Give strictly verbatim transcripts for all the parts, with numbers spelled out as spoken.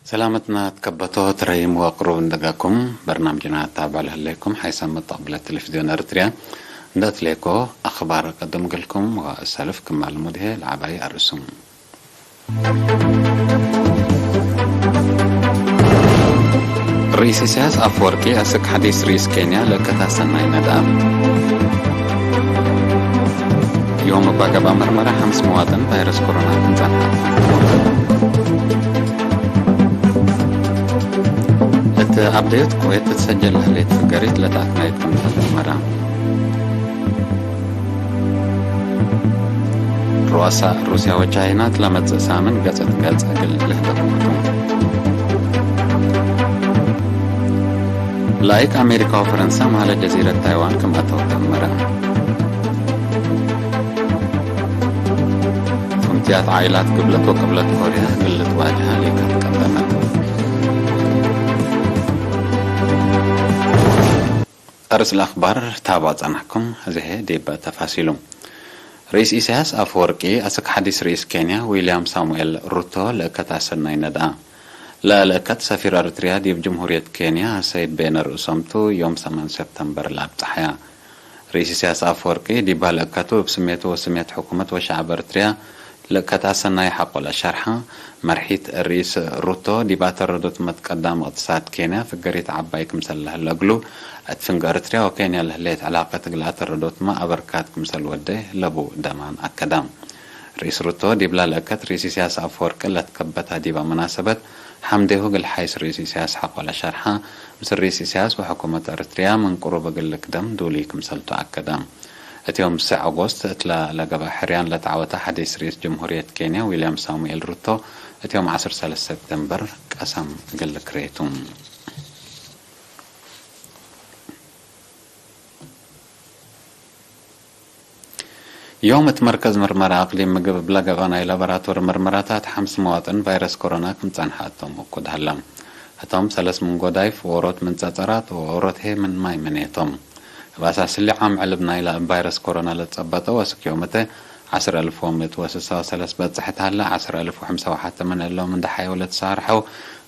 ሰላመትና ትከበቶ ትረሂም ወቅሩብ እንደጋኩም በርናምጅና ታባል ህሌኩም ሓይሰ መጣቅብለ ቴሌቪዝዮን ኤርትርያ እንደ እትሌኮ አኽባር ቀድም ገልኩም ወእሰልፍ ክማል ሙድሄ ለዐባይ አርእሱም። ርኢስ ኢሳያስ አፈወርቂ አስክ ሐዲስ ርኢስ ኬንያ ለእከት አሰናይ ነድአ። ዮም እባ ገብአ መርመራ ሐምስ መዋጥን ቫይረስ ኮሮና ክም ጸንሐ። እት አብደዮት ቅዌት ትትሰጀል ለህሌት ፍገሪት ለተአትናይት ክምሰል መርመራ። ሩአሳ ሩስያ ወቻይና እት ለመጽእ ሳምን ገጽ እት ገጽ እግል ልህደግሙ ቱ። ላይክ አሜሪካ ወፈረንሳ ማለ ጀዚረት ታይዋን ክም አተው ተአመረ። ፍንትያት ዓኢላት ግብለት ወቅብለት ኮርያ እግል ልትዋጅሃ ሌከ ትቀደመ። አርስ ለአኽባር ታብዖ ጸናሕኩም፣ እዚሄ ዲብ ተፋሲሉ። ርኢስ ኢሳያስ አፈወርቂ አስክ ሐዲስ ርኢስ ኬንያ ዊልያም ሳሙኤል ሩቶ ለእከት አሰናይ ነድአ። ለለእከት ሰፊር ኤረትርያ ዲብ ጅምሁርየት ኬንያ ሰይድ ቤነ ርእሶም ቱ፣ ዮም ሰማን ሰብተምበር ለአብጸሐያ። ርኢስ ኢሳያስ አፈወርቂ ዲባ ለእከቱ እብ ስሜቱ ወስሜት ሕኩመት ወሸዐብ ኤረትርያ ለእከት አሰናይ ሐቆ ለሸርሐ፣ መርሒት ርኢስ ሩቶ ዲብ አተረዶት መትቀዳም እቅትሳድ ኬንያ ፍገሪት ዐባይ ክምሰል ለህለ እግሉ፣ እት ፍንግ ኤረትርያ ወኬንያ ለህሌት ዕላቀት እግል አተረዶትመ አበርካት ክምሰል ወዴ ለቡ ደማን አከደ። ርኢስ ሩቶ ዲብላ ለእከት ርኢስ ኢሳያስ አፈወርቂ ለትከበታ ዲባ መናሰበት፣ ሐምዴሁ እግል ሐይስ ርኢስ ኢሳያስ ሐቆ ለሸርሐ፣ ምስል ርኢስ ኢሳያስ ወሕኩመት ኤረትርያ ምን ቅሩብ እግል ልክደም ዱሊ ክምሰልቱ አከደ። እት ዮም ብሰዕ ኦጎስት እትለ ለገብአ ሕርያን ለተዐወተ ሐዲስ ርኢስ ጅምሁርየት ኬንያ ዊልያም ሳሙኤል ሩቶ፣ እት ዮም ዐስር ሰለስ ሰብተምበር ቀሰም እግል ልክሬቱ። ዮም እት መርከዝ ምርመራ አቅሊም ምግብ እብ ለገብአ ናይ ላቦራቶሪ ምርመራታት ሐምስ መዋጥን ቫይረስ ኮሮና ክም ጸንሐ እቶም እኩድ ሀለ። ህቶም ሰለስ ምን ጎዳይፍ፣ ዎሮት ምን ጸጸራት ወዎሮት ህዬ ምን ማይ ምኔ ቶም። እብ አሳስ እሊ ዓም ዕልብ ናይላ እብ ቫይረስ ኮሮና ለትጸበጠው አስክ ዮም እተ ዐስር አልፍ ወምእት ወስሳ ወሰለስ በጽሐት ሀለ። ዐስር አልፍ ወሐምሳ ወሐተ ምን እሎም እንደ ሐየው ለትሳርሐው፣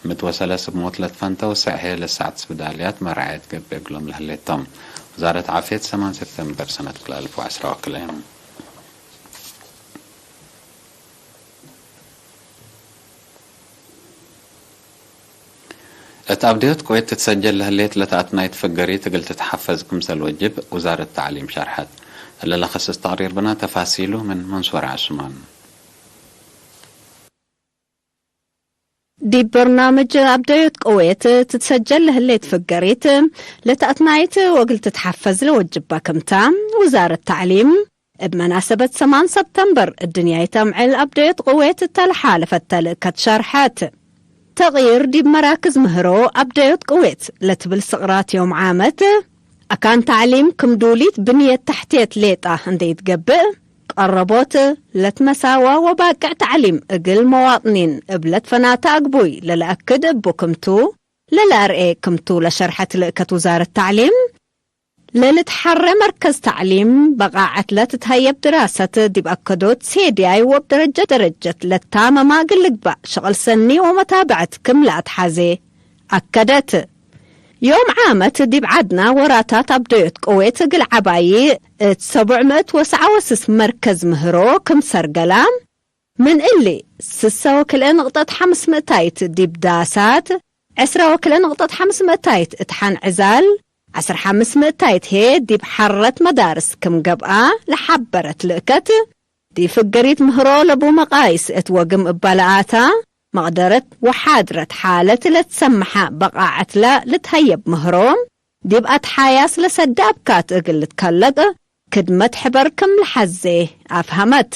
ምእት ወሰለስ እብ ሞት ለትፈንተው፣ ሰዕ ህዬ ለሰዕት ስብዳልያት መርዐየት ገብእ እግሎም ለህሌት ቶም። ውዛረት ዓፍየት ሰማን ሰብተምበር ሰነት ክልኤ አልፍ ወዐስራ ወክልኤ። እት አብደዮት ቅዌት ትትሰጀል ለህሌት ለተአትናይት ፍገሪት እግል ትትሐፈዝ ክምሰል ወጅብ ውዛረት ተዕሊም ሸርሐት። እለ ለከስስ ተቅሪር ብነ፣ ተፋሲሉ ምን መንሱር ዐስማን። ዲብ በርናምጅ አብደዮት ቅዌት ትትሰጀል ለህሌት ፍገሪት ለተአትናይት ወእግል ትትሐፈዝ ለወጅባ ክምታ፣ ውዛረት ተዕሊም እብ መናሰበት ሰማን ሰብተምበር እድንያይት አምዕል አብደዮት ቅዌት እተ ለሓለፈተ ልእከት ሸርሐት። ተቅይር ዲብ መራክዝ ምህሮ አብደዮት ቅዌት ለትብል ስቅራት ዮም ዓመት፣ አካን ተዕሊም ክም ዱሊት ብንየት ተሕትየት ሌጣ እንዴ ኢትገብእ፣ ቀረቦት ለትመሳዋ ወባቅዕ ተዕሊም እግል መዋጥኒን እብ ለትፈናተ አግቡይ ለለአክድ እቡ ክምቱ፣ ለለአርኤ ክምቱ ለሸርሐት ልእከት ውዛረት ተዕሊም፣ ለልትሐሬ መርከዝ ተዕሊም በቃዐት ለትትሀየብ ድራሰት ዲብ አከዶት ሴድያይ ወእብ ደረጀት ደረጀት ለታመማ እግል ልግባእ ሸቅል ሰኒ ወመታብዐት ክም ለአትሐዜ አከደት። ዮም ዓመት ዲብ ዐድና ወራታት አብደዮት ቅዌት እግል ዐባዪ እት ሰቡዕ ምእት ወሰዓ ወስስ መርከዝ ምህሮ ክም ሰርገላ፣ ምን እሊ፣ ስሰ ወክልኤ ንቅጠት ሐምስ ምእታይት ዲብ ዳሳት፣ ዕስረ ወክልኤ ንቅጠት ሐምስ ምእታይት እት ሐን ዕዛል፣ ዐስር ሐምስ ምእታይት ህዬ ዲብ ሐረት መዳርስ ክም ገብአ ለሐበረት ልእከት፣ ዲብ ፍገሪት ምህሮ ለቡ መቃይስ እት ወግም እባ ለአታ፣ መቅደረት ወሓድረት ሓለት ለትሰመሐ በቃዐትለ ልትሀየብ ምህሮ፣ ዲብ አትሓያስ ለሰዲ አብካት እግል ልትከለቅ ክድመት ሕበር ክም ለሐዜ አፍሀመት።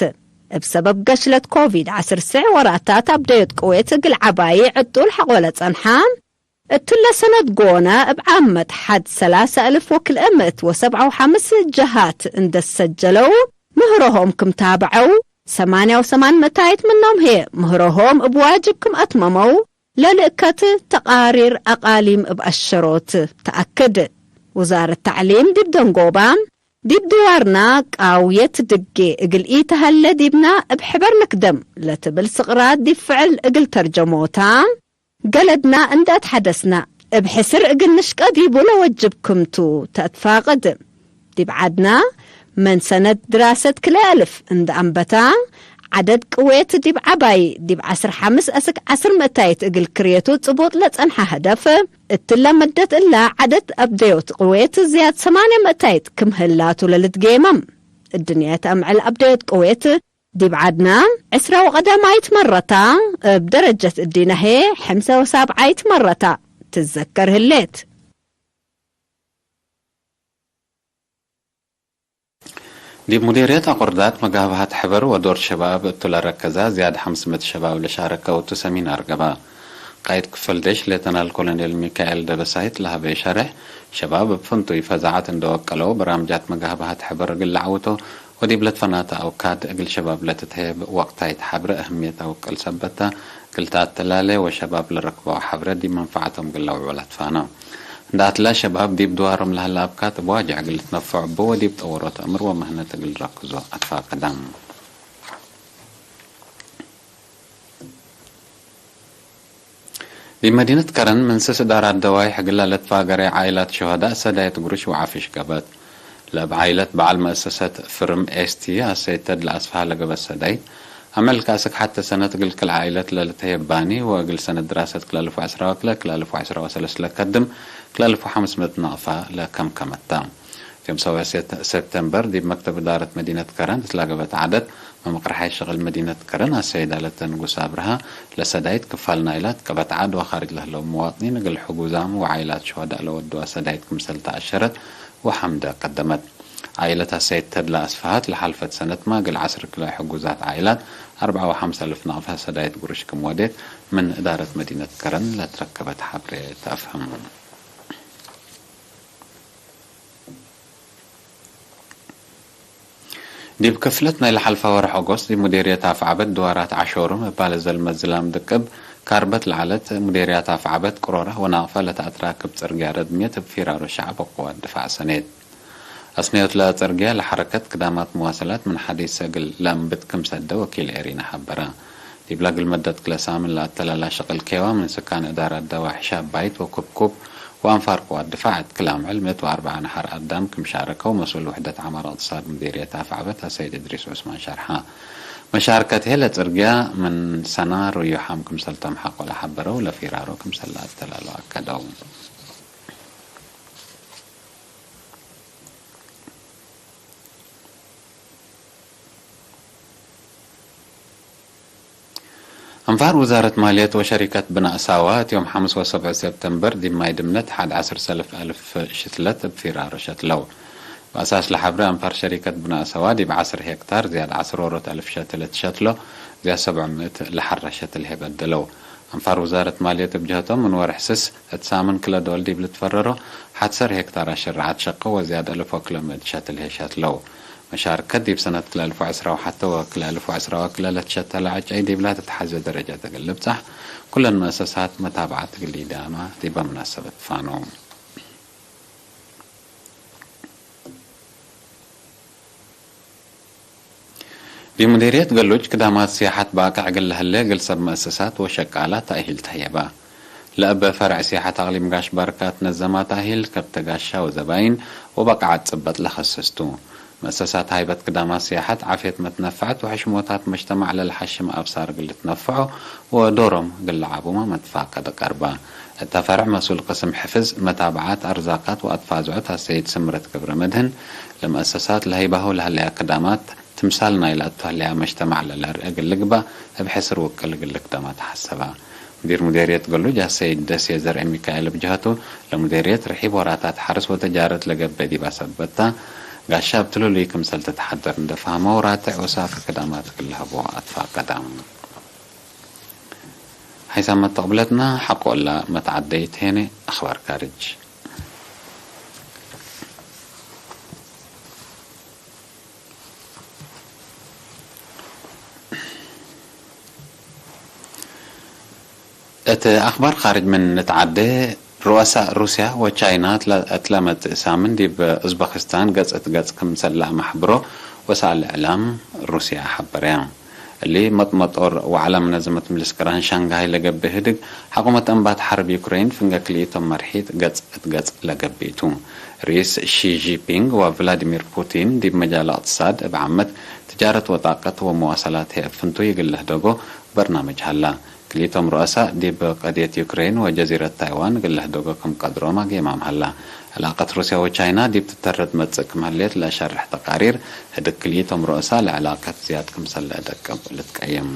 እብ ሰበብ ገሽለት ኮቪድ ዐስር ስዕ ወራታት አብደዮት ቅዌት እግል ዐባዪ ዕጡል ሐቆ ለጸንሐ፣ እትለ ሰነት ጎነ እብ ዓመት ሐድ ሰላሰ አልፍ ወክልኤ ምእት ወሰብዓ ወሐምስ ጀሃት እንደ ሰጀለው ምህሮሆም ክም ታብዐው፣ ሰማንያ ወሰማን መታይት ምኖም ህዬ ምህሮሆም እብ ዋጅብ ክም አትመመው፣ ለልእከት ተቃሪር አቃሊም እብ አሸሮት ተአክድ። ውዛረት ተዕሊም ዲብ ደንጎባ፣ ዲብ ድዋርና ቃውየት ድጌ እግል ኢተሀሌ ዲብና እብ ሕበር ንክደም ለትብል ስቅራት ዲብ ፍዕል እግል ተርጀሞታ፣ ገለድና እንዴ አትሐደስና፣ እብ ሕስር እግል ንሽቀ ዲቡ ለወጅብ ክምቱ ተአትፋቅድ። ዲብ ዐድና፣ ምን ሰነት ድራሰት ክልኤ አልፍ እንዴ አንበታ፣ ዐደድ ቅዌት ዲብ ዐባይ ዲብ ዐስር ሐምስ አስክ ዐስር ምእታይት እግል ክርየቱ ጽቡጥ ለጸንሐ ሀደፍ፣ እትለ መደት እላ ዐደድ አብደዮት ቅዌት ዝያድ ሰማንየ ምእታይት ክም ህላቱ ለልትጌመም። እድንያት አምዕል አብደዮት ቅዌት ዲብ ዐድና ዕስራ ወቀዳማይት መረታ፣ እብ ደረጀት እዲነ ህዬ ሕምሰ ወሳብዓይት መረታ ትዘከር ህሌት። ዲብ ሙዴርየት አቁርዳት መጋብሀት ሕበር ወዶር ሸባብ እቱ ለረከዛ ዝያድ ሐምስ ምእት ሸባብ ለሻረከው እቱ ሰሚናር ገብአ። ቃይድ ክፈል ዴሽ ሌተናል ኮሎኔል ሚካኤል ደበሳይት ለሀበየ ሸሬሕ፣ ሸባብ እብ ፍንቱይ ፈዛዐት እንዴ ወቀለው በራምጃት መጋብሀት ሕበር እግል ለዐውቶ ወዲብ ለትፈናተ አውካድ እግል ሸባብ ለትትሄብ ወቅታይት ሐብረ እህምየት አውቅል ሰበት ተ እግል ተአተላሌ ወሸባብ ለረክበው ሐብረ ዲብ መንፈዐቶም እግል ለአውዕው ለትፋነው። እንደ አትላ ሸባብ ዲብ ድዋሮም ለሀለ አብካት እብ ዋጅዕ እግል ልትነፈዑ እቡ ወዲብ ጠወሮት እምር ወምህነት እግል ልረክዞ አትፋቀዳም። ዲብ መዲነት ከረን ምን ስስ እዳራት ደዋይሕ እግላ ለትፋገረ ዓኢላት ሹሀዳእ ሰዳየት ግሩሽ ወዓፍሽ ገብአት። ለእብ ዓኢለት በዓል መአሰሰት ፍርም ኤስ ቲ አሰይድ ተድላ አስፍሃ ለገብአት ሰዳይት፣ አምዕል ከአስክ ሐቴ ሰነት እግል ክል ዓኢለት ለልትህየብ ባኒ ወእግል ሰነት ድራሰት ክል አልፍ ወዐስራ ወክልኤ ክል አልፍ ወዐስራ ወሰለስ ለከድም ክል አልፍ ወሐምስ ምእት ናቅፋ ለከምከመት ተ። ዮም ሰውዕ ሴፕቴምበር ዲብ መክተብ እዳረት መዲነት ከረን እት ለገብአት ዐደት፣ መምቅር ሐይ ሸቅል መዲነት ከረን አሰይድ አለተ ንጉስ አብርሃ፣ ለሰዳይት ክፋል ናይላ ትቀበት ዐድ ወካርጅ ለህለው መዋጥኒን እግል ሕጉዛም ወዓኢላት ሹሀዳእ ለወድዋ ሰዳይት ክምሰል ተአሸረት ወሐምደ ቀደመት። ዓኢለት አሰይድ ተድላ አስፍሃት ለሓልፈት ሰነትመ እግል ዐስር ክልኤ ሕጉዛት ዓኢላት አርበዓ ወሐምስ አልፍ ናቅፋ ሰዳይት ግሩሽ ክም ወዴት ምን እዳረት መዲነት ከረን ለትረከበት ሐብሬ ተአፍህም። ዲብ ክፍለት ናይ ለሐልፈ ወርሕ ኦጎስት፣ ዲብ ሙዴርየት አፍዐበት ድዋራት ዐሾርም እባለ ዘልመ ዝላም ድቅብ ካርበት ለዐለት ሙዴርያት አፍዐበት ቅሮረ ወናቅፈ ለተአትራክብ ጽርግያ ረድምየት እብ ፊራሮ ሸዐብ ወቅዋት ድፋዕ ሰኔት። አስነዮት ለጽርግያ ለሐረከት ክዳማት መዋሰላት ምን ሐዲስ እግል ለአንብት ክም ሰደ ወኪል ኤሪና ሐበረ። ዲብለ እግል መደት ክለ ሳምን ለአተላላ ሸቅል ኬዋ ምን ስካን እዳራት ደዋሕሽ አባይት ወኩብኩብ ወአንፋር ቅዋት ድፋዕ እት ክል አምዕል ምእት ወአርበዓ ነሐር አዳም ክም ሻረከው መስኡል ውሕደት ዐማር እቅትሳድ ሙዲርየት አፍዐበት አሰይድ እድሪስ ዑስማን ሸርሐ። መሻርከት ህዬ ለጽርግያ ምን ሰና ርዩሓም ክምሰል ተምሐቆ ለሐበረው ለፊራሮ ክምሰል ለአተላለው አከደው። አንፋር ውዛረት ማልየት ወሸሪከት ብናእ ሳዋ እት ዮም ሐምስ ወሰብዕ ሴፕተምበር ዲብ ማይ ድምነት ሐድ ዐስር ሰልፍ አልፍ ሽትለት እብ ፊራሮ ሸትለው። በአሳስ ለሐብረ አንፋር ሸሪከት ብናእ ሳዋ ዲብ ዐስር ሄክታር ዝያድ ዐስር ዎሮት አልፍ ሸትል እት ሸትሎ ዝያድ ሰብዕ ምእት ለሐረ ሸትል ህዬ በደለው። አንፋር ውዛረት ማልየት እብ ጀህቶም ምን ወርሕ ስስ እት ሳምን ክለ ዶል ዲብ ልትፈረሮ ሐድ ዐስር ሄክታር አሽርዓት ሸቀው ወዝያድ አልፍ ወክለ ምእት ሸትል ህዬ ሸትለው። መሻርከት ዲብ ሰነት ክልኤ አልፍ ወዐስራ ወሐተ ወክልኤ አልፍ ወዐስራ ወክልኤ ለትሸተለ ዐጨይ ዲብላ ትትሐዜ ደረጀት እግል ልብጻሕ፣ ኩለን መአሰሳት መታብዐት እግል ኢዳማ ዲበ መናሰበት ፋነው። ዲብ ሙዲርየት ገሉጅ ክዳማት ሲያሐት ባቅዕ እግል ለህሌ እግል ሰብ መአሰሳት ወሸቃላት ተእሂል ተህየበ። ለእበ ፈርዕ ሲያሐት አቅሊም ጋሽ ባርካ ትነዘማ ተእሂል ከብተ ጋሻ ወዘባይን ወበቃዐት ጽበጥ ለከስስ ቱ። መአሰሳት ሃይበት ክዳማት ሲያሐት ዓፍየት መትነፈዐት ወሕሽሞታት መጅተማዕ ለልሐሽም አብሳር እግል ልትነፈዖ ወዶሮም እግል ለዓቡመ መትፋቀደ ቀርበ። እተ ፈርዕ መስኡል ቅስም ሕፍዝ፣ መታብዓት አርዛቃት ወአትፋዝዖት አሰይድ ስምረት ገብረመድህን፣ ለመአሰሳት ለሀይባሁ ለሀለያ ክዳማት ትምሳል ናይላ እቱ ሀለያ መጅተማዕ ለለአርኤ እግል ልግበእ እብ ሕስር ውቅል እግል ልክደማ ተሐሰበ። ሙዲር ሙዴርየት ገሉጅ አሰይድ ደሴ ዘርኤ ሚካኤል እብ ጀሀቱ፣ ለሙዴርየት ርሒብ ወራታት ሐርስ ወተጃረት ለገብእ ዲብ አሰበተ ጋሻ እብ ትሉሉይ ክምሰል ትትሐደር እንዴ ፈሀመው፣ ራትዕ ወሳፊ ክዳማት እግል ለሀቦ አትፋቀደ። ሐይሳመት ተቅብለትና ሐቆ እለ መትዐደይት ሄነ አኽባር ካርጅ። እት አኽባር ካርጅ ምን ንትዓዴ፣ ሩአሳእ ሩስያ ወቻይና እትለ-፣ እትለ መጽእ ሳምን ዲብ ኡዝበክስታን ገጽ እት ገጽ ክምሰል ለአመሕብሮ ወሳእል እዕላም ሩስያ ሐበረያ። እሊ መጥመጦር ወዐለ መነዘመት ምልስ ቅራን ሻንግሃይ ለገብእ ህድግ፣ ሐቆመት እንባት ሐርብ ዩክሬን ፍንገ ክልኢቶም መርሒት ገጽ እት ገጽ ለገብእ ቱ። ርኢስ ሺ ጂንፒንግ ወቭላዲሚር ፑቲን ዲብ መጃል እቅትሳድ፣ እብ ዓመት፣ ትጃረት ወጣቀት ወመዋሰላት ህይ እብ ፍንቱይ እግል ለህደጎ በርናምጅ ሀላ። ክልኢቶም ሩአሳእ ዲብ ቀድየት ዩክሬን ወጀዚረት ታይዋን እግል ለህደጎ ክም ቀድሮም አጌማም ሀላ። ዕላቀት ሩስያ ወቻይና ዲብ ትተረድ መጽእ ክም ህሌት ለአሸርሕ ተቃሪር፣ ህድግ ክልኢቶም ሩአሳእ ለዕላቀት ዝያድ ክምሰል ለአደቅብ ልትቀየም።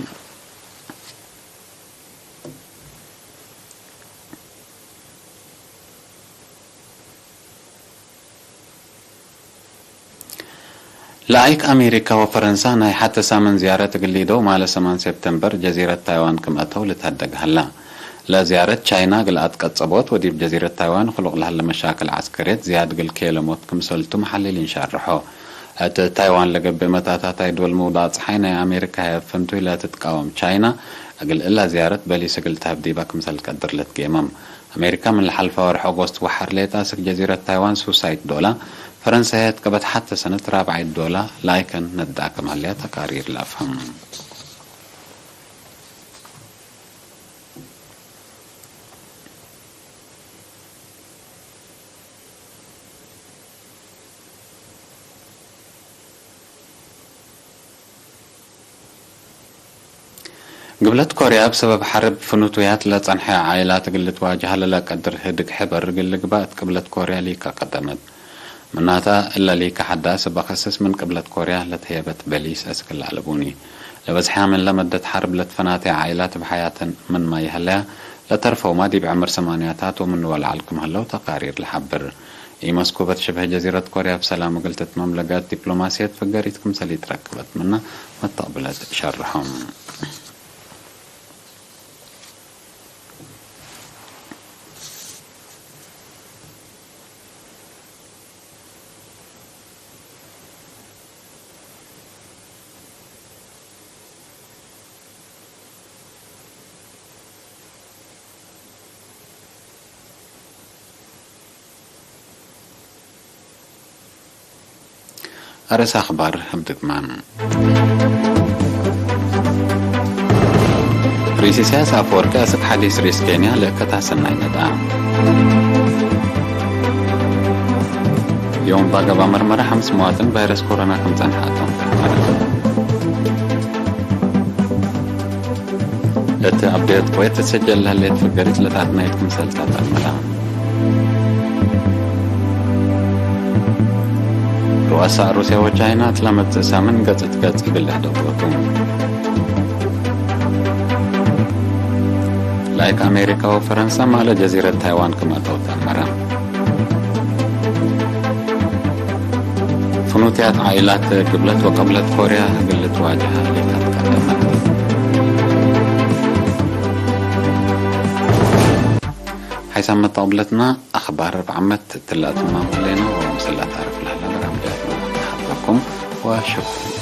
ለአይክ አሜሪካ ወፈረንሳ ናይ ሐተ ሳምን ዝያረት እግል ሊደው ማለ ሰማን ሴፕተምበር ጀዚረት ታይዋን ክም አተው ልትሀደግ ሀላ። ለዝያረት ቻይና እግል አትቀጸቦት ወዲብ ጀዚረት ታይዋን ክሉቅ ለሀለ መሻክል ዐስከርየት ዝያድ እግል ኬለሞት ክምሰልቱ መሐሊሊን ሻርሖ። እት ታይዋን ለገብእ መታታታይ ዶል ምውዳቅ ጸሓይ ናይ አሜሪካ ህይ እብ ፍንቱይ ለትትቃወም ቻይና፣ እግል እላ ዝያረት በሊስ እግል ተሀብ ዲባ ክምሰል ትቀድር ልትጌመም። አሜሪካ ምን ለሐልፈ ወርሕ ኦጎስት ወሐር ሌጠ አስክ ጀዚረት ታይዋን ሱሳይት ዶላ፣ ፈረንሳ ህይ አትቀበት ሐተ ሰነት ራብዓይት ዶላ ላይከን ነዳ ክም ሀለያ ተቃሪር ለአፍህም። ግብለት ኮርያ እብ ሰበብ ሐርብ ፍኑቱያት ለጸንሐ ዓኢላት እግል ልትዋጀሀ ለለቀድር ህድግ ሕበር እግል ልግባእ እት ቅብለት ኮርያ ሊከ ቀደመት። ምናተ፣ እለ ሊከ ሐዳስ እበ ከስስ ምን ቅብለት ኮርያ ለተህየበት በሊስ አስክ ለአለቡኒ። ለበዝሐ ምንለ መደት ሐርብ ለትፈናተ ዓኢላት እብ ሐያተን ምንመ ይሀለያ፣ ለተርፈውመ ዲብ ዕምር ሰማንያታት ወምንወ ለዐል ክም ህለው ተቃሪር ለሐብር። ኢመስኩበት ሽብህ ጀዚረት ኮርያ እብ ሰላም እግል ትትመም ለገአት ዲፕሎማስየት ፍገሪት ክምሰል ኢትረክበት ምነ መተቅብለት ሸርሖም። አርእስ አክባር እብ ድግማን። ርኢስ ኢሳያስ አፈወርቂ አስክ ሐዲስ ርኢስ ኬንያ ለእከታ ሰናይ ነድአ። ዮም ባገባ መርመረ ሐምስ መዋጥን ቫይረስ ኮሮና ክም ጸንሐ አቶም። እት አብዴት ቆየት ትሰጀል ለህሌት ፍገሪት ለታትናይት ክምሰል ተአመረ። ሩአሳእ ሩስያ ወቻይና እት ለመጽእ ሳምን ገጽ እት ገጽ እግል ለህደጎቱ። ላይክ አሜሪካ ወፈረንሳ ማለ ጀዚረት ታይዋን ክም አተው ተአመረ። ፍኑትያት ዓኢላት ግብለት ወቅብለት ኮርያ እግል ልትዋጀሀ ሌጠት ቀደመት። ሐይሳም መተቅብለትና አክባር እብ ዓመት እትለ አትማም ህሌነ ወምስል ለታርፍ ለሀለ በራምጃትነ ለሐብረኩም ወሽኩር።